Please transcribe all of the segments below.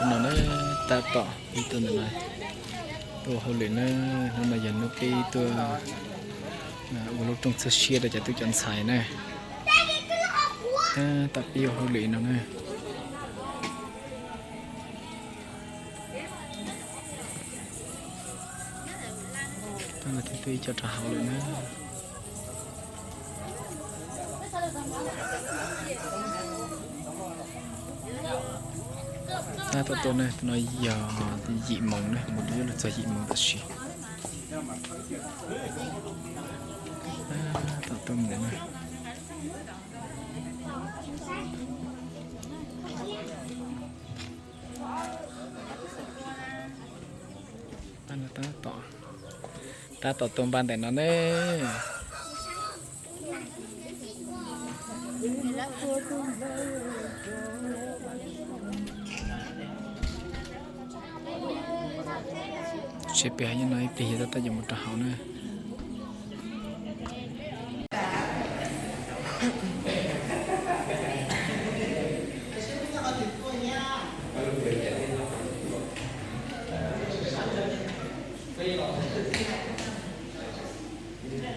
No na, tab tom ib tug ntawm no tuaj hauj lwm na, hnub no yog hnub peb tuaj ua lub rooj txhawb siab rau cov tub cov ntxhais na. Tab tom pib ua hauj lwm no na. Tab no thiaj tuaj ib co rau hauv lawm na. Tab tom tuaj na, no yog yim moos na, mus yuav luag txog yim moos tam sim. Tab tom tuaj mus na. Tab tom, tab tom tuaj npaj ntawm no ne. Seb peb ho nyob no ib pliag yog tab tom yuav mus rau hauv na.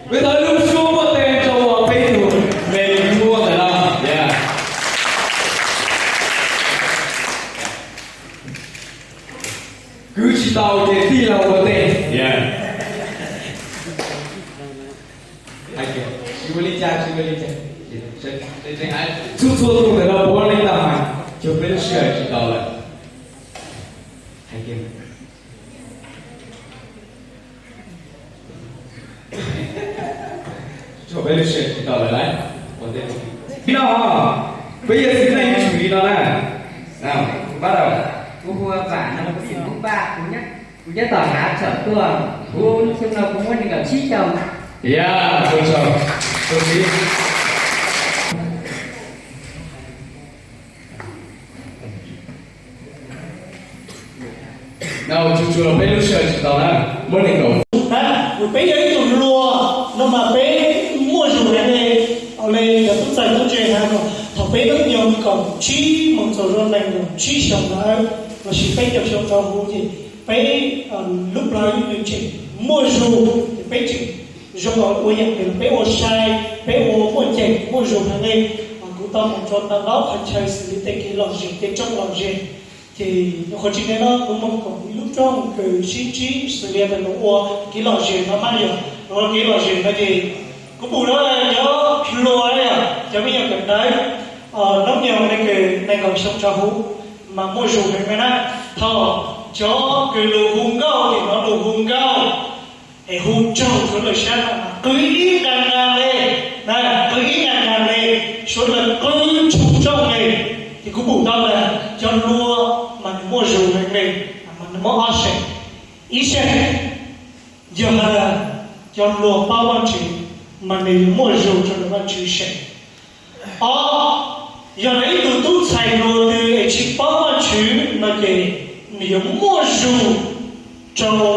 Peb thov lub suab muaj tej rau peb tug me nyuam ntawm no. Kwv tsis tau ces tij laug ua ntej. Tsis ua li cas, tsis ua li cas. Txhua txhua tus ntawm no puav leej tau hais, tsuas peb lub sij hawm tsis tau lawm. Tsuas peb lub sij hawm tsis tau lawm lauj. No, peb yog txiv neej tsum li no na. Bắt đầu. Kuv hu Vam no, kuv xeem Hmoob Vaj, kuv nyob tom Hav Tsom tuaj, kuv xyoo no kuv muaj nees nkaum tsib xyoos. Ya, tus tsaug, tus txiv. No tsuas tsuas peb lub sij hawm tsis tau na, muab nees nkaum. Peb yog ib tug hluas no mas peb muaj zug heev li. Au le, cov tub ntxhais tub ntse hais tias thaum peb hnub nyoog kaum tsib mus txog zog nees nkaum tsib xyoos ntawd lossis peb caug xyoo rau hauv ces peb lub plawv nws tseem muaj zug, ces peb tseem zoo ua yam li peb ua sai, peb ua muaj ceem muaj zug heev li. Kuv tau mus rau ntau ntau qhov chaw xws li tej kev lom zem, tej rooj lom zem. Ces nyuam qhuav tsis ntev no kuv mus koom ib lub rooj kws sib ntsib xws li ntawm lus ua kev lom zem no mas yog, lus ua kev lom zem no ces kuv pum rau cov hluas, cov me nyuam kawm ntawv hnub nyoog li kws nees nkaum xyoo rau hauv mas muaj zug heev na. Thaum cov kws lus hu nkauj ces hnov lus hu nkauj es hu tsaug suav dlawg sab no mas qw ib nqag nqag li, qw ib nqag nqag li, suav dlawg qw tshum rooj li. Ces kuv pum tau tias cov hluas mas nws muaj zug heev li, mas nws muaj ob seem. Ib seem yog hais tias cov hluas paub Vajtswv mas nws yuav muaj zug rau ntawm Vajtswv seem. Ob, yog hais ib tug tub ntxhais hluas twg es tsis paub Vajtswv no ces nws yuav muaj zug rau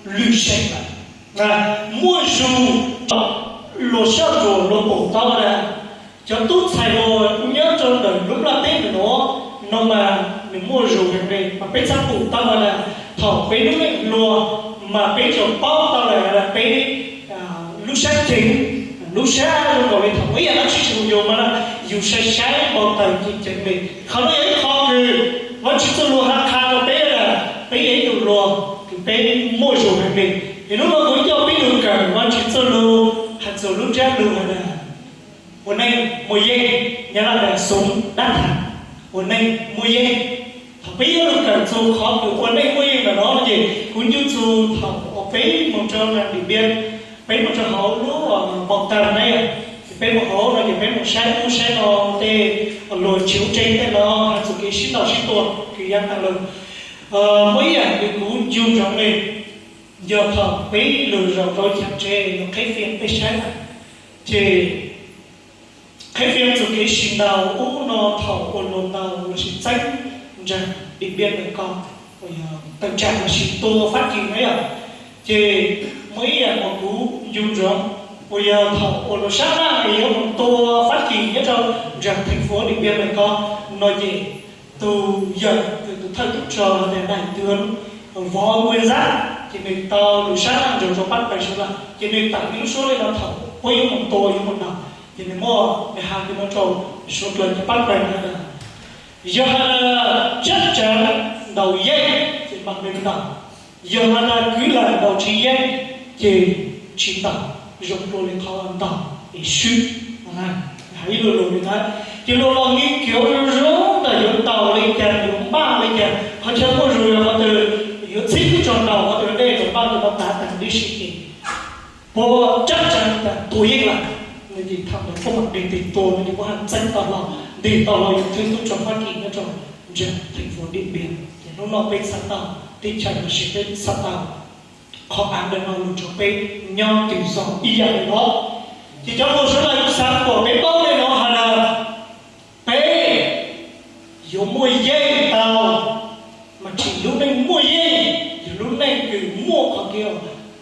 lwm seem lawm. Muaj zug, luag soj tsuas luag pum tau tias cov tub ntxhais hluas nyob rau ntawm lub nplaj teb ntawm no, no mas nws muaj zug heev li. Mas peb txhaj pum tau tias thaum peb lub neej hluas mas peb tsuas paub tau tias peb lub sab ceev, lub sab zoo nkaus li thaum ib yam dab tsi tsis mus yus mas yus sai sai npau taws ceev ceev li. Qhov no yog ib qho kws Vajtswv txoj lus hais qha rau peb tias peb yog ib tug hluas kws peb muaj zug heev li. Ces hnub no kuv coj peb mus kawm Vajtswv txoj lus hais txog lub ntsiab lus hais tias ua neej muaj yeej, Nyab Laj hais sống đắc thắng, ua neej muaj yeej. Thaum peb yuav lug kawm txug qhov kws ua neej muaj yeej ntawm no ces kuv nco txug thaum uas peb mus rau nram Điện Biên, peb mus rau hauv lub Mộc Châu na, ces peb mus hauv no ces peb mus saib ub saib no tej luag tsis ua tseeb tej no hais txug kev sib ntaus sib tua kws ya tag lug. Muaj ib yaam kws kuv nco ntsoov le, yog thaum peb lug zaum rau chav tsev los qheb fia peb saib na, ces qheb fia txug kev sib ntaus ub no thaum uas luag ntaus lossis txeeb nraag Điện Biên ntawm ko, uas yog tawm tsam lossis tua Fab Kis na yom. Ces muaj ib yaam uas kuv nco ntsoov, uas yog thaum uas luag sab laj yuav mus tua Fab Kis nyob rau nraag thành phố Điện Biên ntawm ko no ces Tus yawg, tus thawj tub rog tias Daim Tuam Vov Nkuaj Zab, ces nws tau lus sab nraud rau Pab Pawg sawv daws, ces nws tawm ib lub suab li no thaum puab yuav mus tua yuav mus ntaus, ces nws muaj nws has li no rau suav dlawg cov Pab Pawg na: Yog has tas tsab tsav ntaus yeej ces mam li ntaus, yog has tas kwv lam ntaus tsis yeej ces tsis ntaus, zoo dua li qhov ntaus es swb. Hais ib lo lus li ntawd ces luag los nqi kiag zoo zoo ntawm yuav ntaus li cas, yuav npaj li cas, qhov chaw muaj zog yog qhov twg, yuav txhib tub rog ntaus qhov twg, dej los npaj li no tav tag tib si ces puab tsab tsav tas tua yeej lawm. Nws ces thaum ntawd puab mam nqis tes tua, nws ces puab haj txeeb tau hlo, ntes tau hlo yus thawj tub rog Fab Kis nyob rau ntawm theem fuas Diam Npias. Ces hnub no peb xav tau teb chaws los sis peb xav tau qhov av ntawm no los rau peb nyob twg xwb ib yam li no. Ces cov hluas sawv daws kuv xav kom peb paub li no has tas peb yuav muaj yeej tau, mas tsis lub neej muaj yeej, yog lub neej kws muaj qhov kev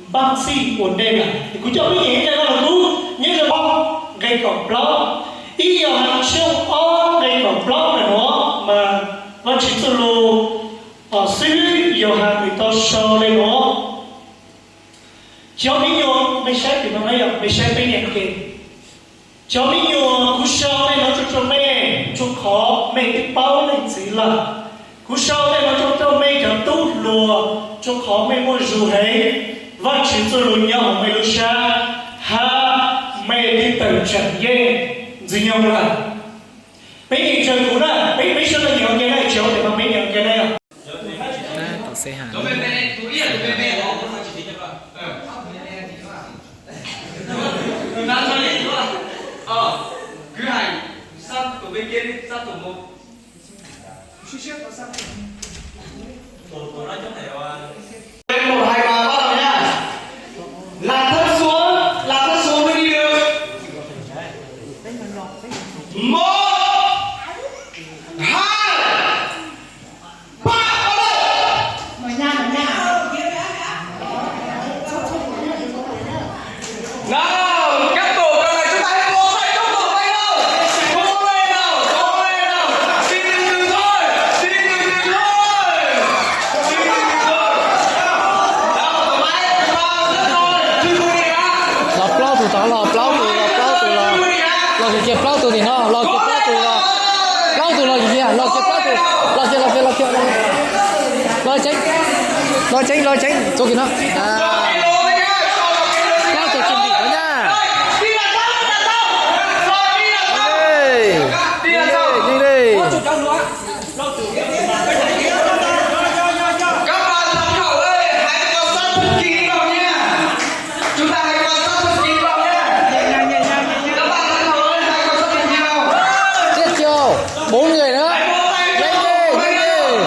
npaj txhij ua ntej lawm. Es kuv coj peb nyeem ib zaj dab laug Tub nyob zoo nqe kaum plaub, ib Yauhas tshooj ob nqe kaum plaub ntawm nuav mas Vajtswv txuj lug xib hwb Yauhas nws tau sau li no. Cov me nyuam, mej saib tim no na yog mej saib peb nyeem ke. Cov me nyuam, kuv sau nej no rua rua mej, rua qhov mej twb paub Leej Txiv lawm. Kuv sau nej no rua rua mej cov tub hluas, rua qhov mej muaj zug heev, Vajtswv txuj lug nyob hauv mej lub sab, hab mej twb tawm tsam yeej ntxiv nyoog lawm. Peb nyeem tsawg kuv na, peb, peb sawv daws nyeem ua ke na, tsis hais tias no peb nyeem ua ke na. Một, hai, ba, bắt đầu nhá. Là thấp xuống, là thấp xuống mới đi được. Một, hai, ba, bắt đầu. Nào, các tổ còn lại chúng ta hãy vỗ tay chúc mừng tay nào. Cố lên nào, cố lên nào. Xin từ từ thôi, xin từ từ thôi. Xin từ từ thôi. Nào, thoải mái, chúng ta rất thôi. Chúc mừng đi ạ. Los plaub tug tod, los plaub tug, los plaub tug los. Los kiag plaub tug tim no, los kiag plaub tug los. Plaub tug los kiag, los kiag plaub tug. Los kiag, los kiag, los kiag. Los tseeb, los tseeb, los tseeb, txua kiag no. Plaub tug tsis ntim no na. Yeej li, yeej li. Các bạn tham khảo đây, hãy quan sát thật kỹ vào nha. Chúng ta hãy quan sát thật kỹ vào nha. Các bạn tham khảo đây, hãy quan sát thật kỹ vào. Tiếp theo, bốn người nữa. Hãy vỗ tay cho Nhanh lên, nhanh lên.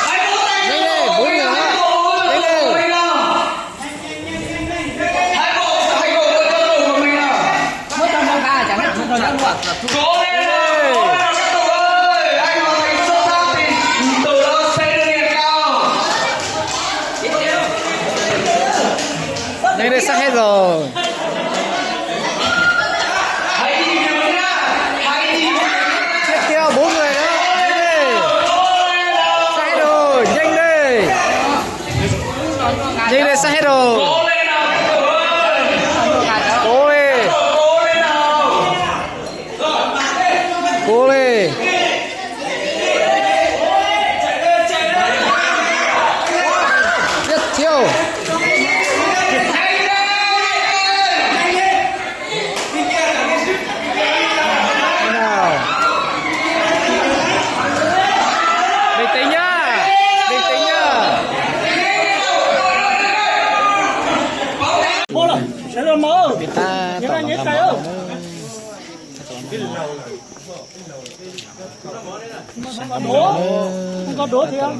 Hãy vỗ tay cho Nhanh lên, bốn người nữa. Hãy vỗ tay cho Hãy vỗ tay cho tổ của mình nào. Cố lên nào, cố lên nào các tổ ơi, anh hoàn thành xuất sắc thì tổ đó sẽ được điểm cao. Nhanh lên, sắp hết rồi. Hãy nhìn vào nhá, hãy nhìn vào nhá. Tiếp theo bốn người nữa. Nhanh lên. Sắp hết rồi, nhanh lên. Nhanh lên, sắp hết rồi. Cố lên. Cố lên. Tiếp theo. Thế nào? Bình tĩnh nhá. Bình tĩnh nhá. Người ta tỏ lòng lòng lòng. Không có đũa thì không.